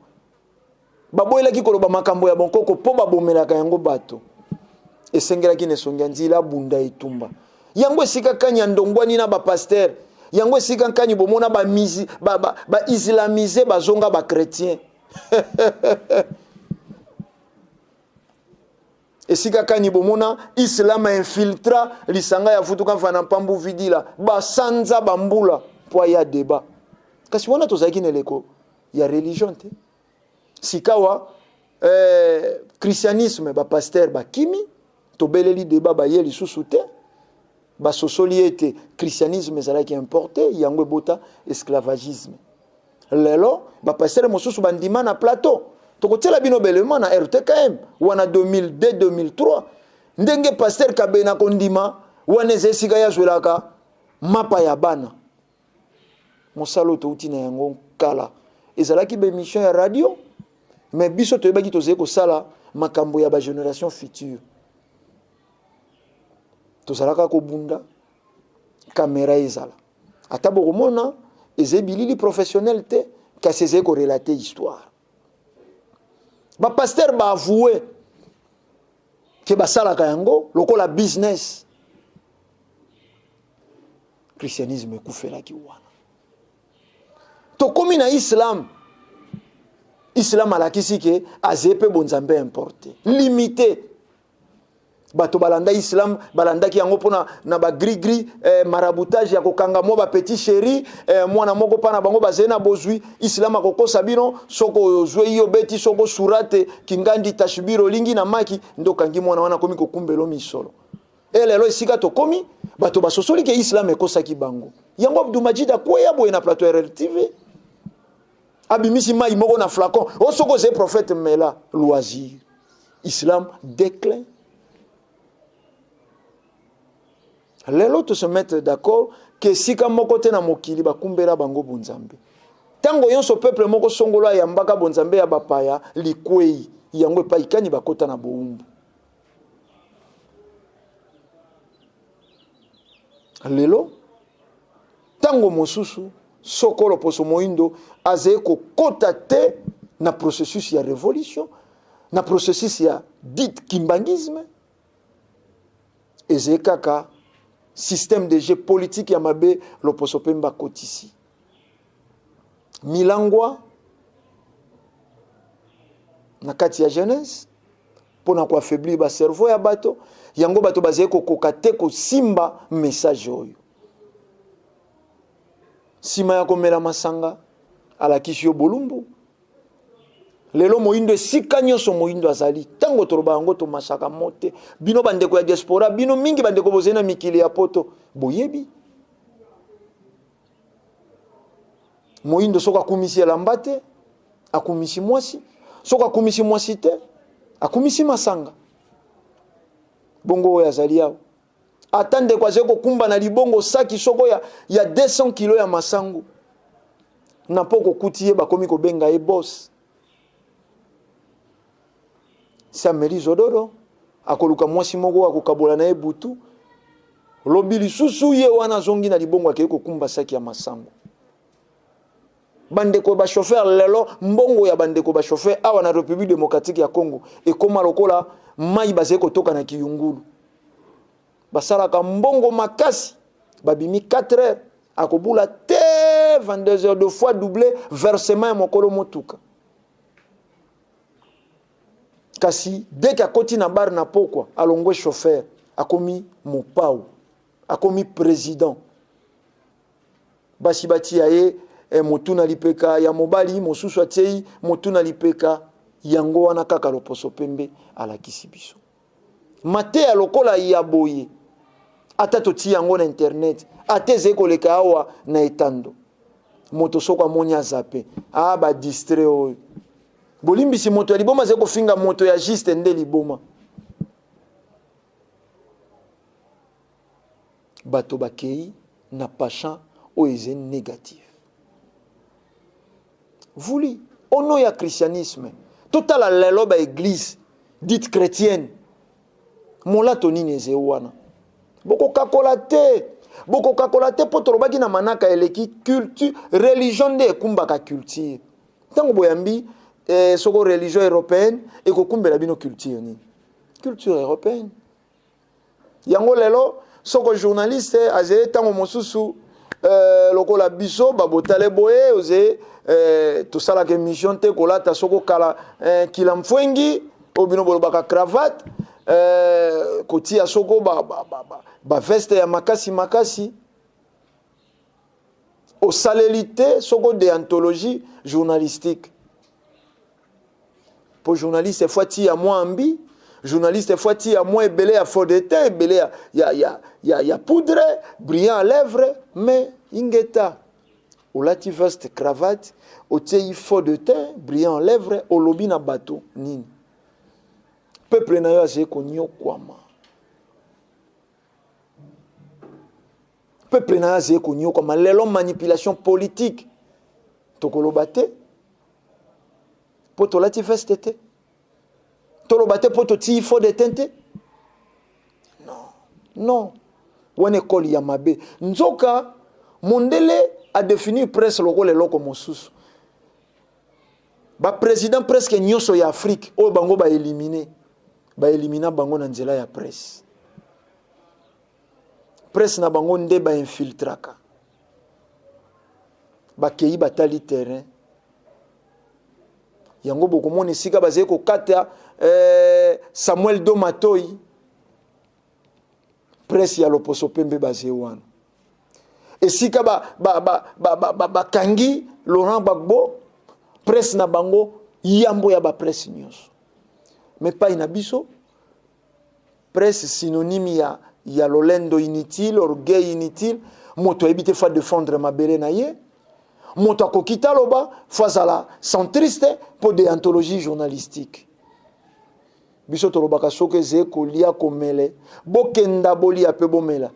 baboyelaki koloba makambo ya bonkoko mpo babomelaka yango bato. Esengelaki na esongi ya nzila abunda etumba yango esika kani ya ndongwani na bapaster yango esika nkani bomona baislamize ba, ba, ba bazonga bachrétien Esika kani bomona islam a infiltra lisanga ya vutuka mfana mpambu vidila basanza bambula mpo aya debat. Kasi wana tozalaki na eleko ya religion te. Sikawa eh, christianisme ba pasteur bakimi, tobeleli debat baye lisusu te. Basosoli ete christianisme ezalaki importe, yango ebota esclavagisme. Lelo ba pasteur mosusu bandima na plateau, tokotiela bino belema na RTKM wana 2002 2003 ndenge pasteur Kabena kondima wana eza esika ye azwelaka mapa ya bana. Mosala oyo touti na yango kala ezalaki ba emission ya radio, mais biso toyebaki tozali kosala makambo ya ba generation future. Tozalaka kobunda kamera ezala ata bokomona ezali bilili professionnel te, kasi ezali korelate histoire. Ba pasteur ba avoue ke basalaka yango lokola business. Christianisme ekufelaki wana. Tokomi na islam. Islam alakisi ke azali mpe bonzambe importe limité. Bato balanda islam balandaki yango mpona na ba gris gris, eh, maraboutage ya kokanga mwa ba petit chéri, eh, mwana moko mpa na bango bazali na bozwi. Islam akokosa bino soko ozwi yo beti soko surate kingandi tashbir olingi na maki nde okangi mwana wana akomi kokumbelo misolo. E lelo esika tokomi bato basosoli ke islam ekosaki bango. Yango Abdou Majid akweya boye na plateau RLTV. Abimisi mai moko na flacon. O soko ozali prophète mela loisir. Islam déclin. Lelo to se mettre d'accord ke esika moko te na mokili bakumbela bango bonzambe. Tango yonso peuple moko songolo ayambaka bonzambe ya bapaya likwei yango epai kani bakota na bowumbu. Lelo ntango mosusu soko loposo moindo azali kokota te na processus ya revolution, na processus ya dit kimbanguisme, ezali kaka système de jeu politique ya mabe loposo pembe akotisi milangwa na kati ya jeunesse mpo na koaffaiblir bacerveau ya bato yango. Bato bazali kokoka te kosimba message oyo. Nsima ya komela masanga, alakisi yo bolumbu. Lelo moyindo, esika nyonso moyindo azali, ntango toloba yango tomasaka mo te. Bino bandeko ya diaspora, bino mingi bandeko bozali na mikili ya poto, boyebi moyindo soki akumisi elamba te, akumisi mwasi; soki akumisi mwasi te, akumisi masanga. Bongo oyo azali awa, ata ndeko azali kokumba na libongo saki soko ya 200 kilo ya masangu, na mpo kokuti ye bakomi kobenga ye boss. Si ameli zododo, akoluka mwasi moko akokabola na ye butu. Lobi lisusu ye wana azongi na libongo, akei kokumba saki ya masangu. Bandeko bachauffeur, lelo mbongo ya bandeko bachauffeur awa na République démocratique ya Congo ekóma lokola mai bazali kotoka na kiyungulu. Basalaka mbongo makasi. Babimi 4 heures, akobula te 22 heures, deux fois doublé versement ya mokolo motuka. Kasi dès que akoti na bar na pokwa, alongwe chauffeur, akomi mopau, akomi président. Basi batia ye motu na lipeka ya mobali mosusu, atiei motu na lipeka. Yango wana kaka loposo pembe alakisi biso mateya lokola ya boye. Ata totia yango na internet, ata ezali koleka awa na etando, moto soko amoni azape a badistrait oyo. Bolimbisi, moto ya liboma azali kofinga moto ya juste nde liboma. Bato bakei na penchant oyo eza négatif voulu au nom ya christianisme. Totala lelo baéglise dite chrétienne, molato nini eza wana? Bokokakola te, bokokakola te, mpo tolobaki na manaka eleki, culture, religion nde ekumbaka culture. Ntango boyambi soko religion européenne, ekokumbela bino culture nini? Culture européenne. Yango lelo soko journaliste azali ntango mosusu lokola biso babotale boye, oze tosalaka émission te kolata soko kala kila mfwengi oyo bino bolobaka cravate, kotia soko baveste ba, ba, ba ya makasi makasi, osaleli te soko déontologie journalistique. Po journaliste faut atia mwa ambi, journaliste faut atia mwa ebele ya fond de teint, ebele ya poudre, brillant à lèvre. Mais ingeta, olati veste, cravate, otiei fond de teint, brillant à lèvre, olobi na bato nini? Peuple na yo azali konyokwama, peuple na yo azali konyokwama. Lelo manipulation politique, tokoloba te mpo tolati veste te, toloba te mpo totii fond de teint te. Non, non, wana ekole ya mabe. Nzoka mondele adéfinir presse lokola eloko mosusu. Baprésident presque nyonso ya Afrique oyo bango baélimine, baélimina bango na nzela ya presse. Presse na bango nde bainfiltraka, bakei batali terrain. Yango bokomona esika bazali kokata Samuel Do Matoi, presse ya loposo pembe bazali wana. Esika bakangi ba, ba, ba, ba, Laurent Gbagbo, presse na bango yambo ya bapresse nyonso. Mais pai na biso, presse synonyme ya lolendo inutile, orgueil inutile. Moto ayebi te faut défendre mabele na ye, moto akoki te aloba, faut azala centriste mpo déontologie journalistique. Biso tolobaka soki ezali kolia komele, bokenda bolia mpe bomela.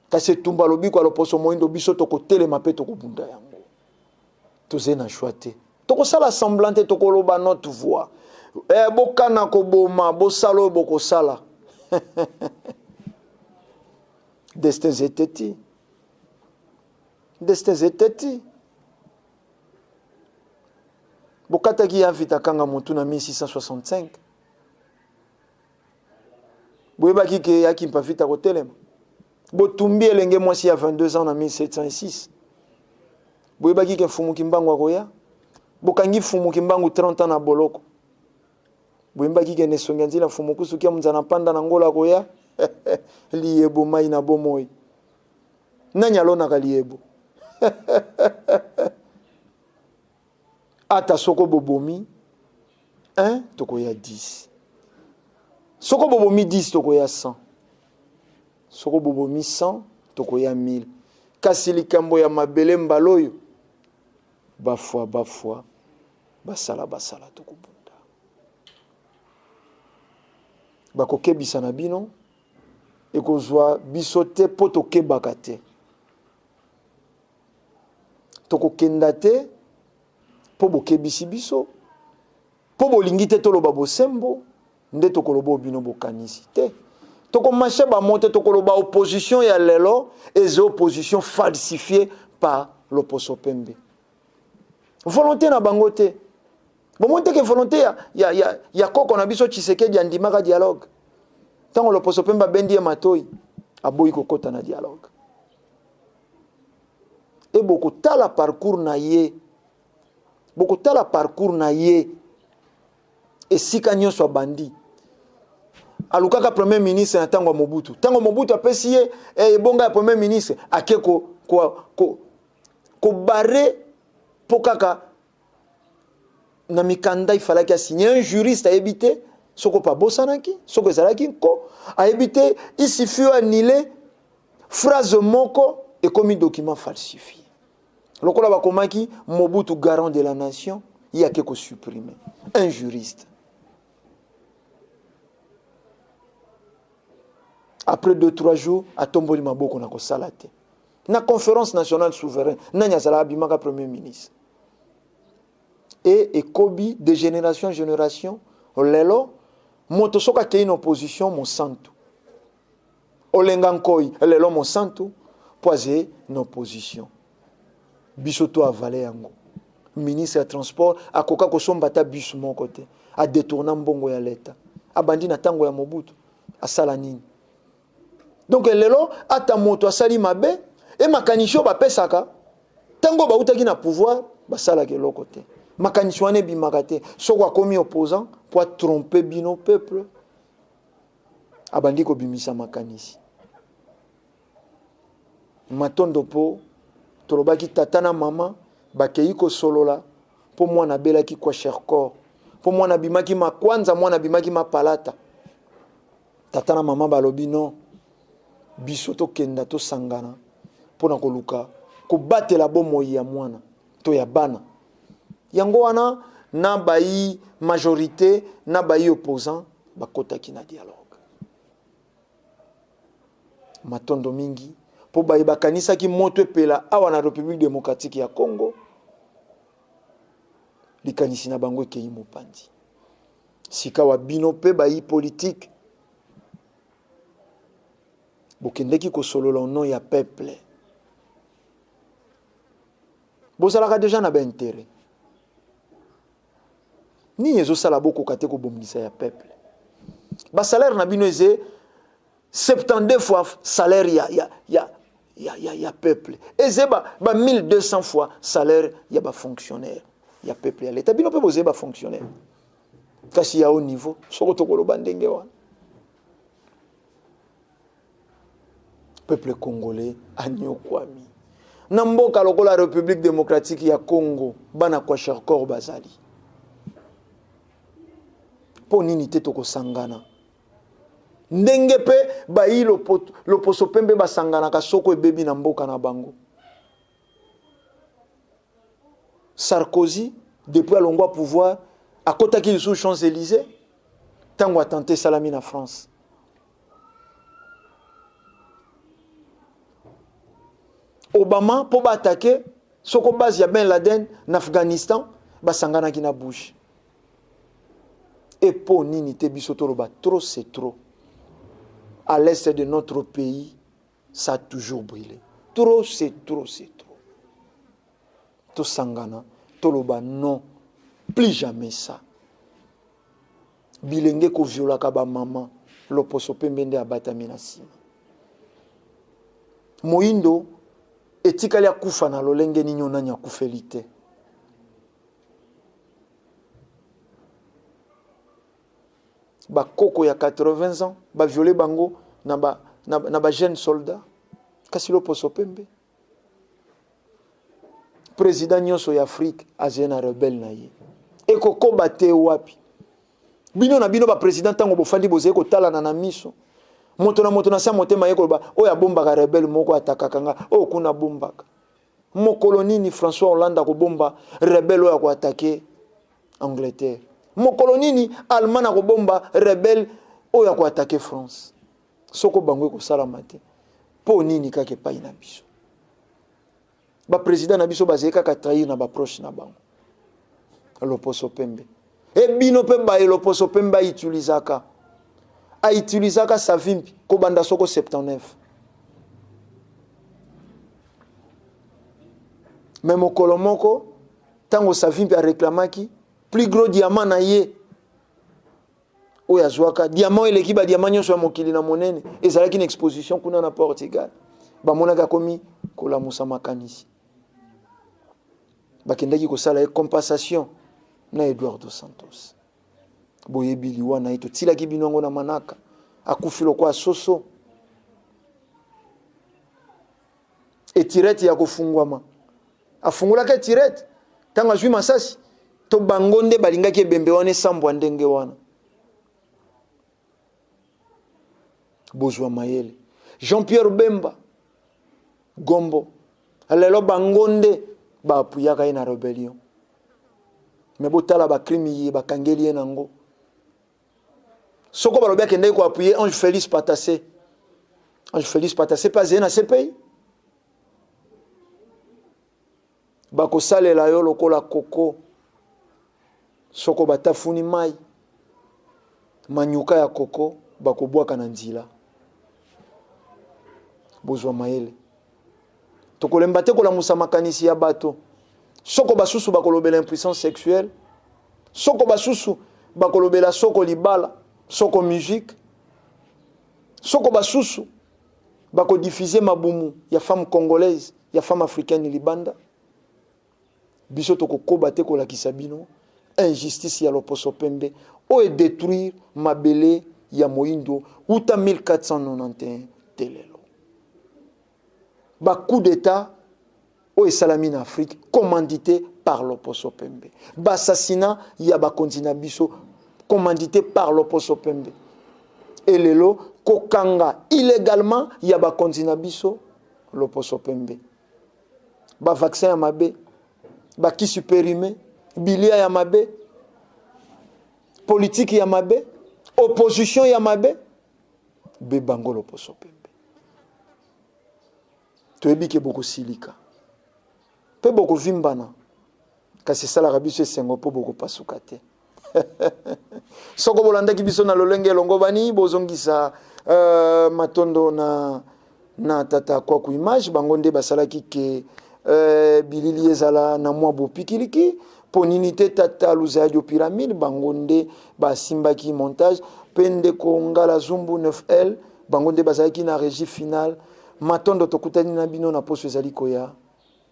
Kasi etumba lobiko ya loposo moyindo, biso tokotelema mpe tokobunda yango. Tozali na choix te, tokosala semblant te, tokoloba notre voix. Bokana koboma, bosala oyo bokosala. Destin zeteti. Destin zeteti. Bokataki ya Vita Kanga motu na 1665. Boyebaki ke ya Kimpa Vita kotelema. Botumbi elenge mwasi ya 22 ans na 1706. Boyebaki ke Mfumu Kimbangu akoya. Bokangi Mfumu Kimbangu 30 ans na boloko. Boyembaki ke nesongi ya nzila Mfumu Kusu kia munzana mpanda na ngola akoya. Liyebo mai na bomoi. Nani alonaka liyebo? Ata soko bobomi 1 tokoya 10. Soko bobomi 10 tokoya 100. Soko bobomi 100 tokoya 1000. Kasi likambo ya mabele mbala oyo bafwa bafwa basala basala tokobunda. Bakokebisa na bino ekozwa biso te mpo tokebaka te. Tokokenda te mpo bokebisi biso, mpo bolingi te toloba bosembo nde tokoloba oyo bino bokanisi te. Tokomashe bamo te, tokoloba opposition ya lelo eza opposition falsifiée par loposo pembe. Volonté na bango te. Bomoni te ke volonté ya, ya, ya, ya koko na biso Tshisekedi andimaka dialogue. Ntango loposo pembe abendi ye matoi, aboyi kokota na dialogue. E bokotala parcours na ye, bokotala parcours na ye esika nyonso abandi. Alukaka premier ministre na ntango ya Mobutu. Ntango Mobutu apesi ye eh, ebonga ya premier ministre, ake ko, ko, ko, ko bare mpo kaka na mikanda il fallaki asigne. Un juriste ayebi te soko mpe abosanaki, soko ezalaki nko, ayebi te, il suffit annuler phrase moko ekomi document falsifié. Lokola bakomaki Mobutu garant de la nation, ye ake ko supprimer. Un juriste. Après 2-3 jours, atomboli maboko na kosala te. Na conférence nationale souveraine, nani azalaka abimaka premier ministre. Et ekobi de génération en génération, lelo moto soki akei na opposition mosantu. Olenga Nkoy lelo mosantu mpo aze na opposition. Biso to avale yango. Ministre ya transport akoka kosomba ata bus moko te. A detourna mbongo ya leta. Abandi na tango ya Mobutu. Asala nini? Donc lelo ata moto asali mabe e makanisi oyo bapesaka ntango bautaki na pouvoir basalaka eloko te. Makanisi wana ebimaka te. Soko akomi opposant mpo atrompe bino peuple, abandi kobimisa makanisi. Matondo mpo tolobaki tata na mama bakei kosolola mpo mwana abelaki kwashiorkor, mpo mwana abimaki makwanza, mwana abimaki mapalata. Tata na mama balobi non, biso tokenda tosangana mpo na koluka kobatela bomoi ya mwana to ya bana. Yango wana na bayi majorite na bayi opposant bakotaki na dialogue. Matondo mingi mpo baye bakanisaki moto epela awa na Republique democratique ya Congo, likanisi na bango ekei mopanzi. Sikawa bino mpe bayi politique bokendeki kosolola au nom ya peuple, bozalaka deja na ba interet nini ezosala bokoka te kobongisa ya peuple? Ba salaire na bino eze 72 fois salaire ya, ya, ya, ya, ya, ya peuple, eze ba, ba 1200 fois salaire ya ba fonctionnaire ya peuple ya leta. Bino mpe bozali ba fonctionnaire kasi ya haut niveau, soko tokoloba ndenge wana. Peuple congolais anyokwami na mboka lokola République démocratique ya Congo, bana kwashiorkor bazali mpo nini te tokosangana ndenge mpe bayi loposo pembe basanganaka soko ebebi na mboka na bango. Sarkozy depuis alongwa pouvoir akotaki lisusu Champs-Élysées ntango attentat esalami na France. Obama mpo ba attaquer soko base ya Ben Laden na Afghanistan basanganaki na Bush. Et po nini te biso toloba trop c'est trop. À l'est de notre pays, Ça a toujours brûlé. Trop, c'est trop, c'est trop. Tosangana, toloba non, plus jamais ça. Bilenge koviolaka ba mama, loposo pembe nde abatami na nsima. Moyindo etikali akufa na lolenge nini nani akufeli te. Bakoko ya 80 ans ba violer bango na ba na ba jeune soldat, kasi loposo pembe. Président nyonso ya Afrique azali na rebelle na ye. Ekokoba te wapi? Bino na bino ba président ntango bofandi bozali kotalana na miso, moto na moto na sa motema ye koloba oyo abombaka rebelle moko atakaka nga, oyo kuna abombaka. Mokolo nini François Hollande akobomba rebelle oyo akoatake Angleterre? Mokolo nini Allemagne akobomba rebelle oyo akoatake France? Soko bango ekosalama te, mpo nini kaka epai na biso? Ba président na biso bazali kaka trahir na ba proche na bango. Loposo pembe. E bino mpe baye loposo pembe autilisaka. Autilisaka Savimbi kobanda soko 79. Mais mokolo moko ntango Savimbi areklamaki plus gros diamant na ye oyo azwaka diamant eleki ba diamant nyonso ya mokili na monene, ezalaki na exposition kuna na Portugal, bamonaki akomi kolamusa makanisi, bakendaki kosala ye compensation na Eduardo Santos. Boyebi liwa na ye, totilaki bino yango na manaka, akufi lokola soso. Etirete ya kofungwama, afungolaka etirete ntango azwi masasi, to bango nde balingaki ebembe wana esambwa ndenge wana. Bozwa mayele. Jean-Pierre Bemba Gombo, lelo bango nde baapuyaka ye na rebellion, me botala bacrime ye bakangeli ye nango. Soko balobi akendaki koapuye Ange Félix Patassé, Ange Félix Patassé mpe azali na CPI, bakosalela yo lokola koko soko batafuni mai manyuka ya koko bakobwaka na nzila. Bozwa mayele. Tokolemba te kolamusa makanisi ya bato. Soko basusu bakolobela impuissance sexuelle, soko basusu bakolobela soko libala, soko musique, soko basusu bakodiffuze mabumu ya femme congolaise, ya femme africaine libanda, biso tokokoba te kolakisa bino injustice ya loposo pembe oyo edetruire mabele ya moindo wuta 1491 te lelo. Ba coup d'etat oyo esalami na Afrique commandité par loposo pembe, ba assassinat ya bakonzi na biso commandité par loposo pembe, et lelo kokanga illégalement ya bakonzi na biso loposo pembe, ba vaccin ya mabe, ba kisi périmé, bilia ya mabe, politique ya mabe, opposition ya mabe, be bango loposo pembe. Toyebi ke bokosilika mpe bokovimbana, kasi esalaka biso esengo mpo bokopasuka te. Soko bolandaki biso na lolenge elongobani, bozongisa matondo na tata Kwaku Image, bango nde basalaki ke bilili ezala na mwa bopikiliki. Mpo nini te tata Luzadio Pyramide, bango nde basimbaki montage, mpe ndeko Ngala Zumbu 9L, bango nde bazalaki na régie finale. Matondo, tokutani na bino na poso ezali koya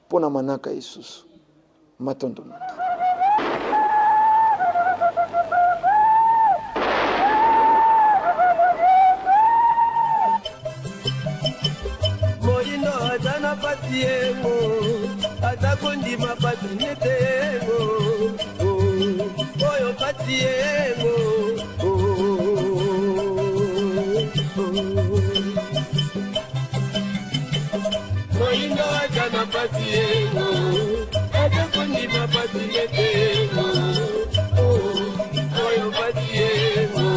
mpo na manaka esusu. Matondo mingi. Moyindo aza na pasi yengo, aza kondima pasi nete yengo, oyo pasi yengo. Moyindo aza na pasi yengo, aza kondima pasi nete yengo, oyo pasi yengo.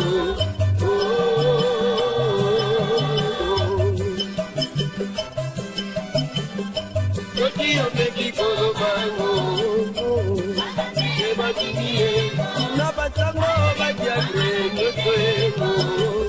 Soki omeki kolobango ebatindi ye na basango badiatre nyonso yengo.